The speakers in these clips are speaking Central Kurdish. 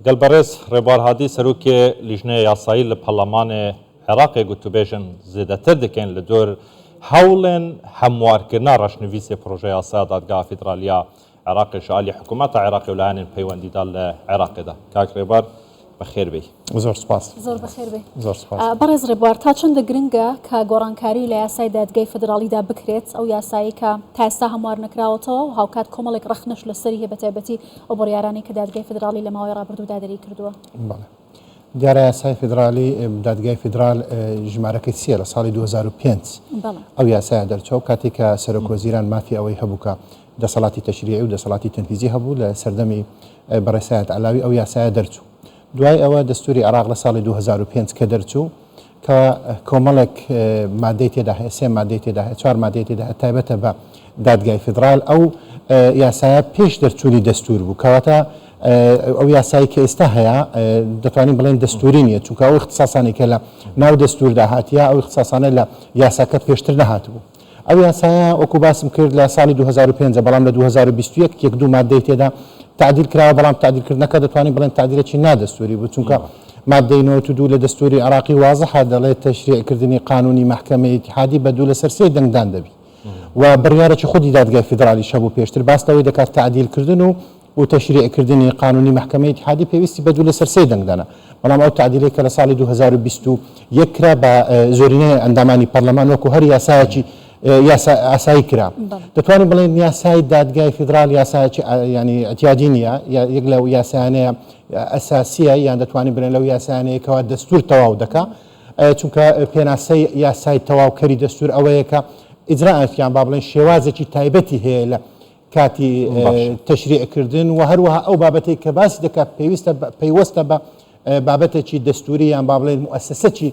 گەل بەڕێز ڕێبوار هادی سەرۆکێ لیژنەیە یاسایی لە پەرلەمانێ عێراقێ گوتوبێژن زێدەتر دکەین لە دۆر هەوڵێن هەموارکردنا ڕەشنڤیسێ پڕۆژە یاسایا دادگاها فیدرالییا عێراقێ ژ ئالی حکوومەتا عێراقێ و لایەنێن پەیوەندیدار لە عێراقێدا. کاک ڕێبوار بەخێر بێی. زۆر سوپاس. زۆر بەخێر بێی. زۆر سوپاس. بەڕێز ڕێبوار تا چەندە گرنگە کە گۆڕانکاری لە یاسای دادگای فیدراڵیدا بکرێت، ئەو یاسایەی کە تا ئێستا هەموار نەکراوەتەوە و هاوکات کۆمەڵێک ڕەخنەش لەسەری هەیە بەتایبەتی ئەو بڕیارانەی کە دادگای فیدراڵی لە ماوەی ڕابردوودا دەریکردووە. بەڵێ. دیارە یاسای فیدرالی دادگای فیدرال ژمارەکەی چییە لە ساڵی 2005 ئەو یاسایە دەرچوو کاتێک کە سەرۆک وەزیران مافی ئەوەی هەبوو کە دەسەڵاتی تەشریعی و دەسەڵاتی تەنفیزی هەبوو لە سەردەمی بەڕێز سەیاد عەلاوی ئەو یاسایە دەرچوو دوای ئەوە دەستوری عێراق لە ساڵی 2005 کە دەرچوو کە کۆمەڵێک مادەی تێدا هەیە سێ مادەی تێدا هەیە چوار مادەی تێدا هەیە تایبەتە بە دادگای فیدرال ئەو یاسایە پێش دەرچوونی دەستور بوو کەواتە ئەو یاسایی کە ئێستا هەیە دەتوانین بڵێن دەستوری نییە چونکە ئەو اختصاصانەی کە لە ناو دەستوردا هاتیە ئەو اختصاصانە لە یاساکە پێشتر نەهاتبوو ئەو یاسایە وەکو باسم کرد لە ساڵی 2005 بەڵام لە 2021 یەک دوو مادەی تێدا تعدیل کراوە بەڵام تعدیلکردنەکە دەتوانین بڵێن تعدیلێکی نادەستوری بوو چونکە مادەی 92 لە دەستوری عراقی وازحە دەڵێت تەشریعکردنی قانونی مەحکەمەی ئیتیحادی بە دوو لەسەر سێ دەنگدان دەبی و بڕیارێکی خودی دادگای فیدرالیش هەبوو پێشتر باس لەوەی دەکات تعدیلکردن و و تەشریعکردنی قانونی مەحکەمەی ئیتیحادی پێویستی بە دوو لەسەر سێی دەنگدانە، بەڵام ئەو تەعدیلەی کە لە ساڵی 2021 کرا بە زۆرینەی ئەندامانی پەرلەمان وەکو هەر یاسایەکی یاسا ئاسایی کرا. دەتوانین بڵێین یاسای دادگای فیدراڵ یاسایەکی یانی ئیعتیادی نییە، یەک لەو یاسایانەیە ئەساسییە یان دەتوانین بڵێین لەو یاسایانەیە کەوا دەستوور تەواو دەکا، چونکە پێناسەی یاسای تەواوکەری دەستوور ئەوەیە کە ئیجرائات یان با بڵێین شێوازێکی تایبەتی هەیە لە کاتی تەشریع کردن و هەروەها ئەو بابەتەی کە باسی دەکات پێویستە پەیوەستە بە بابەتێکی دەستوری یان با بڵێن موئەسەسەکی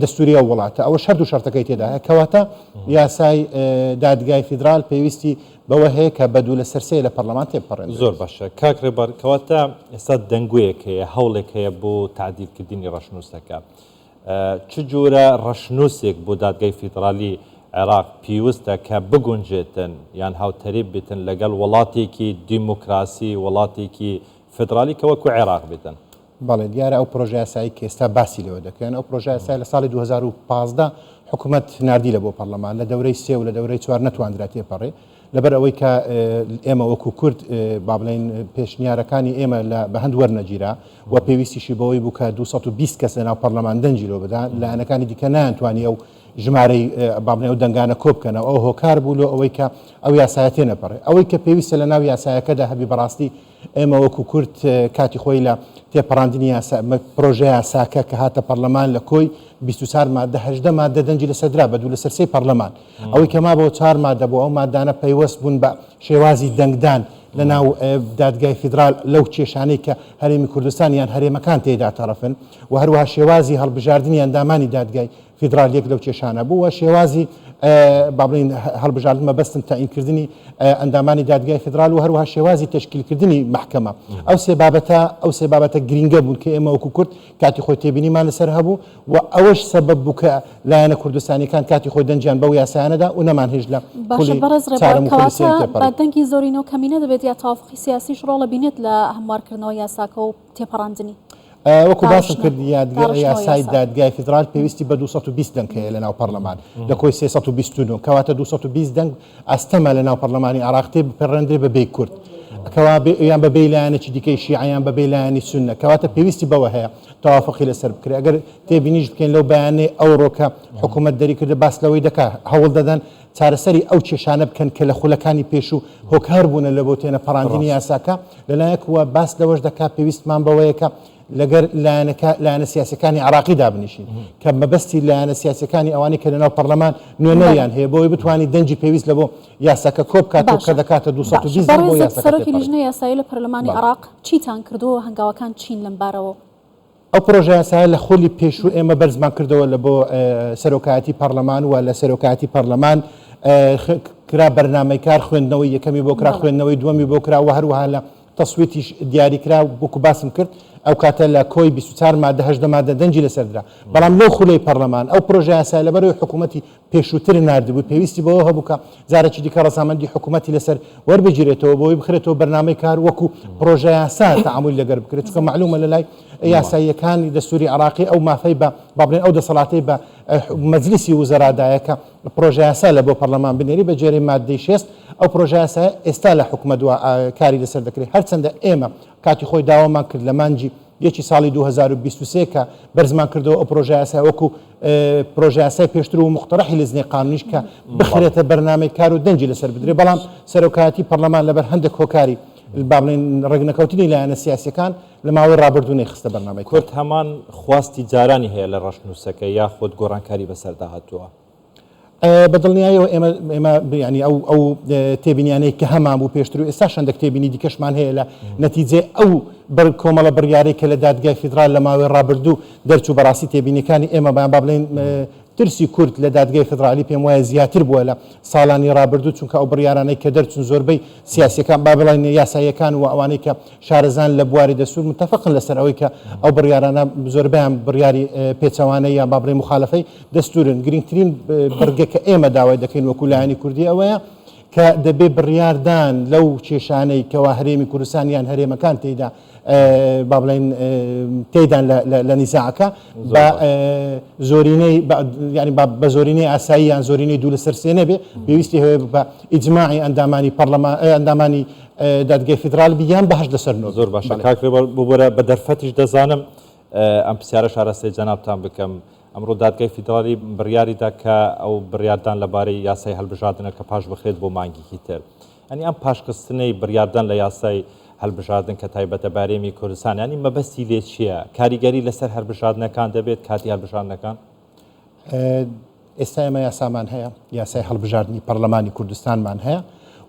دەستوری ئەو وڵاتە ئەوە شەرت و شەرتەکەی تێدایە کەواتە یاسای دادگای فیدرال پێویستی بەوە هەیە کە بە دوو لەسەر سێ لە پەرلەمان تێبپەڕێنرێت. زۆر باشە کاک ڕێبار کەواتە ئێستا دەنگۆیەک هەیە هەوڵێک هەیە بۆ تەعدیلکردنی ڕەشنووسەکە چ جۆرە ڕەشنووسێک بۆ دادگای فیدڕالی عێراق پیوستە کە بگونجێتن یان هاوتەریب بێتن لەگەڵ وڵاتێکی دیموکراسی، وڵاتێکی فیدڕالی کە وەکو عێراق بێتن؟ بەڵێ دیارە ئەو پرۆژە یاسایی کە ئێستا باسی لێوە دەکەن ئەو پرۆژە یاسایە لە ساڵی 2015 حکوومەت ناردی لە بۆ پەرلەمان لە دەورەی سێ و لە دەورەی چوار نەتواندرا تێپەڕێ لەبەر ئەوەی کە ئێمە وەکو کورد با بڵێین پێشنیارەکانی ئێمە لە بە هەند وەرنەگیرا و پێویستیشی بەوەی بوو کە 220 کەس لەناو پەرلەمان دەنگی لۆ بدان لایەنەکانی دیکە نەیانتوانی ئەو ژمارەی با بڵێن ئەو دەنگانە کۆ بکەنەوە ئەو هۆکار بوو لۆ ئەوەی کە ئەو یاسایە تێنەپەڕێ ئەوەی کە پێویستە لە ناو یاسایەکەدا هەبی بەڕاستی ئێمە وەکو کورد کاتی خۆی لە تێپەڕاندنی یاسا پرۆژە یاساکە کە هاتە پەرلەمان لە کۆی 24 مادە 18 مادە دەنگی لەسەر درا بە دوو لەسەر سێی پەرلەمان ئەوەی کە مابەوە چوار مادە بوو ئەو مادانە پەیوەست بوون بە شێوازی دەنگدان لە ناو دادگای فیدرال لەو کێشانەی کە هەرێمی کوردستان یان هەرێمەکان تێیدا تەڕەفن و هەروەها شێوازی هەڵبژاردنی ئەندامانی دادگای فیدرال یەک لەو کێشانە بوو و شێوازی با بڵێین هەڵبژاردن مەبەستم تەعینکردنی ئەندامانی دادگای فیدرال و هەروەها شێوازی تەشکیلکردنی مەحکەمە ئەو سێ بابەتە ئەو سێ بابەتە گرینگە بوون کە ئێمە وەکو کورد کاتی خۆی تێبینیمان لەسەر هەبوو و ئەوەش سەبەب بوو کە لایەنە کوردستانیەکان کاتی خۆی دەنگیان بەو یاسایانە دا و نەمانهێشت لە باشە خولی بەڕێز ڕێبوار چوارەم و خولی سێیەم کەواتە بە تێپەڕین. دەنگی زۆرینە و کەمینە دەبێت یا تەوافوقی سیاسیش ڕۆڵ ئەبینێت لە هەموارکردنەوەی یاساکە و تێپەڕاندنی؟ وەکو باسم داڕشتنە کرد یادگا داڕشتنەوەی یاسای یاسا. دادگای فیدرال پێویستی بە 220 دەنگ هەیە لەناو پەرلەمان لە کۆی 329 کەواتە 220 دەنگ ئەستەمە لەناو پەرلەمانی عێراق تێبپەڕێندرێ بە بێ کورد کەوا بێ یان بە بێ لایەنێکی دیکەی شیعە یان بە بێ لایەنی سوننە کەواتە پێویستی بەوە هەیە تەوافقی لەسەر بکرێت ئەگەر تێبینیش بکەین لەو بەیانەی ئەوڕۆ کە حکوومەت دەریکردە باس لەوەی دەکا هەوڵ دەدەن چارەسەری ئەو کێشانە بکەن کە لە خولەکانی پێشوو هۆکار بوونە لە بۆ تێنەپەڕاندنی یاساکە لەلایەک و باس لەوەش دەکا پێویستمان بەوەیە کە لەگەر لایەنەکە لایەنە سیاسەکانی عراقی دابنیشین کە مەبەستی لایەنە سیاسەکانی ئەوانەی کە لەناو پەرلەمان نوێنەریان هەیە بۆی بتوانانی دەنگی پێویست لە بۆ یاساکە کۆ بکات و کە دەکاتە 220 دەنگ بۆ یاساکە سەرۆکی تێپەڕێت. لیژنەی یاسایی لە پەرلەمانی عێراق چیتان کردووە و هەنگاوەکان چین لەم بارەوە؟ ئەو پرۆژە یاسایە لە خولی پێشوو ئێمە بەرزمان کردەوە لە بۆ سەرۆکایەتی پەرلەمان و لە سەرۆکایەتی پەرلەمان کرا بەرنامەی کار خوێندنەوەی یەکەمی بۆ کرا خوێندنەوەی دووەمی بۆ کرا و هەروەها لە تەسویتیش دیاریکرا وەکو باسم کرد ئەو کاتە لە کۆی 24 مادە 18 مادە دەنگی لەسەر درا بەڵام لەو خولەی پەرلەمان ئەو پرۆژە یاسایە لەبەرەوەی حکوومەتی پێشووتر ناردبوو پێویستی بەوە هەبوو کە جارێکی دیکە ڕەزامەندی حکوومەتی لەسەر وەربگیرێتەوە بۆی بخرێتەوە بەرنامەی کار وەکو پرۆژە یاسا تەعامولی لەگەر بکرێت چونکە مەعلومە لە لای یاساییەکانی دەستوری عێراقی ئەو مافەی بە با بڵێن ئەو دەسەڵاتەی بە مەجلیسی وزەرا دایە کە پرۆژە یاسا لە بۆ پەرلەمان بنێری بە گوێرەی ماددەی 60 ئەو پرۆژە یاسایە ئێستا لە حکومەت کاری لەسەر دەکرێت هەرچەندە ئێمە کاتی خۆی داوامان کرد لە مانگی یەکی ساڵی 2023 کە بەرزمان کردەوە ئەو پرۆژە یاسایە وەکو پرۆژە یاسای پێشتر و مقتەرەحی لجنەی قانونیش کە بخرێتە بەرنامەی کار و دەنگی لەسەر بدرێت بەڵام سەرۆکایەتی پەرلەمان لەبەر هەندێک هۆکاری با بڵێین ڕێکنەکەوتنی لایەنە سیاسیەکان لە ماوەی ڕابردوو نەیخستە بەرنامەی کار. کورد هەمان خواستی جارانی هەیە لە ڕەشنووسەکە یاخود گۆڕانکاری بەسەردا هاتووە؟ بە دڵنیایەوە ئێمە ئێمە یانی ئەو ئەو تێبینیانەی کە هەمان بوو پێشتر و ئێستاش هەندێک تێبینی دیکەشمان هەیە لە نەتیجەی ئەو بڕ کۆمەڵە بڕیارەی کە لە دادگای فیدرال لە ماوەی ڕابردوو دەرچوو بەڕاستی تێبینیەکانی ئێمە با با بڵێین ترسی کورد لە دادگای فیدرالی پێم وایە زیاتر بووە لە ساڵانی ڕابردوو چونکە ئەو بڕیارانەی کە دەرچوون زۆربەی سیاسیەکان با بڵێین یاساییەکان و ئەوانەی کە شارەزان لە بواری دەستور متفقن لەسەر ئەوەی کە ئەو بڕیارانە زۆربەیان بڕیاری پێچەوانە یان با بڵێین مخالفەی دەستورن گرنگترین بڕگە کە ئێمە داوای دەکەین وەکو لایەنی کوردی ئەوەیە کە دەبێ بڕیاردان لەو کێشانەی کەوا هەرێمی کوردستان یان هەرێمەکان تێیدا با بڵێن تێدان لە نیزاعەکە بە زۆرینەی ینی بە زۆرینەی ئاسایی یان زۆرینەی دوو لەسەر سێ نەبێ پێویستی هەیە بە ئیجماعی ئەندامانی پەرلەمان ئەندامانی دادگای فیدرال بی یان بە هەشت لەسەر نۆ زۆر باشە کاک ڕێبەر ببورە بە دەرفەتیش دەزانم ئەم پرسیارەش ئاراستەی جەنابتان بکەم ئەمڕۆ دادگای فیدراڵی بڕیاریدا کە ئەو بڕیاردان لەبارەی یاسای هەلبژاردنە کە پاش بخرێت بۆ مانگێکی تر. یانی ئەم پاشخستنەی بڕیاردان لە یاسای هەلبژاردن کە تایبەتە بە هەرێمی کوردستان یانی مەبەستی لێ چییە؟ کاریگەری لەسەر هەلبژاردنەکان دەبێت کاتی هەلبژاردنەکان؟ ئێستا ئێمە یاسامان هەیە، یاسای هەڵبژاردنی پەڕلەمانی کوردستانمان هەیە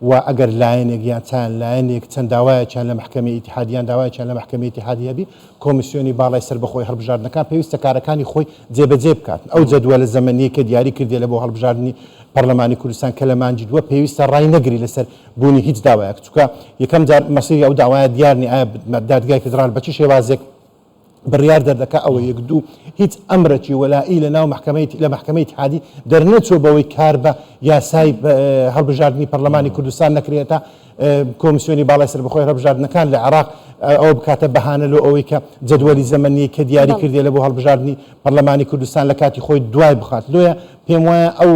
و ئەگەر لایەنێک یان چەند لایەنێک چەند داوایەکیان لە مەحکەمەی ئیتیحادی یان داوایەکیان لە مەحکەمەی ئیتیحادی هەبی، کۆمیسیۆنی باڵای سەربەخۆی هەڵبژاردنەکان پێویستە کارەکانی خۆی جێبەجێ بکات. ئەو جەدوەلە زەمەنیەی کە دیاری کردیە لە بۆ هەڵبژاردنی پەڕلەمانی کوردستان کە لە مانگی دووە پێویستە ڕای نەگری لەسەر بوونی هیچ داوایەک چونکە یەکەم جار مەسیری ئەو داوایە دیار نیە ئایا دادگای فیدڕال بە چ شێوازێک بڕیار دەردەکا ئەوە یەک دوو هیچ ئەمرەکی وەلائی لە ناو مەحکەمەی لە مەحکەمەی ئیتحادی دەرنەچووە بەوەی کار بە یاسای هەڵبژاردنی پەرلەمانی کوردستان نەکرێت تا کۆمیسیۆنی باڵای سەربەخۆی هەڵبژاردنەکان لە عێراق ئەوە بکاتە بەهانە لۆ ئەوەی کە جەدوەلی زەمەنی کە دیاری کردێ لە بۆ هەڵبژاردنی پەرلەمانی کوردستان لە کاتی خۆی دوای بخات لۆیە پێم وایە ئەو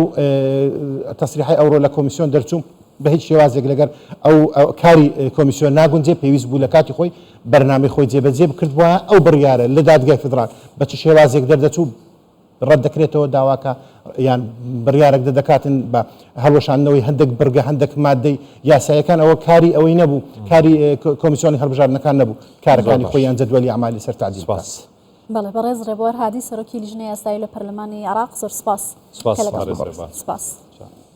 تەسریحی ئەوڕۆ لە کۆمیسیۆن دەرچوو بە هیچ شێوازێک لەگەر ئەو کاری کۆمیسیۆن ناگونجێ پێویست بوو لە کاتی خۆی بەرنامەی خۆی جێبەجێ بکردبوایە، ئەو بڕیارە لە دادگای فیدڕاڵ بە چ شێوازێک دەردەچوو، ڕەت دەکرێتەوە داواکە یان بڕیارێک دەدەکاتن بە هەڵوەشاندنەوەی هەندێک بڕگە هەندێک مادەی یاسایەکان ئەوە کاری ئەوەی نەبوو کاری کۆمیسیۆنی هەڵبژاردنەکان نەبوو کارەکانی خۆیان جەدوەلی ئەعمالی سەر تعدیل سپاس. بەڵێ بەڕێز ڕێبوار هادی سەرۆکی لیژنەی یاسایی لە پەرلەمانی عێراق زۆر سپاس سپاس. سپاس.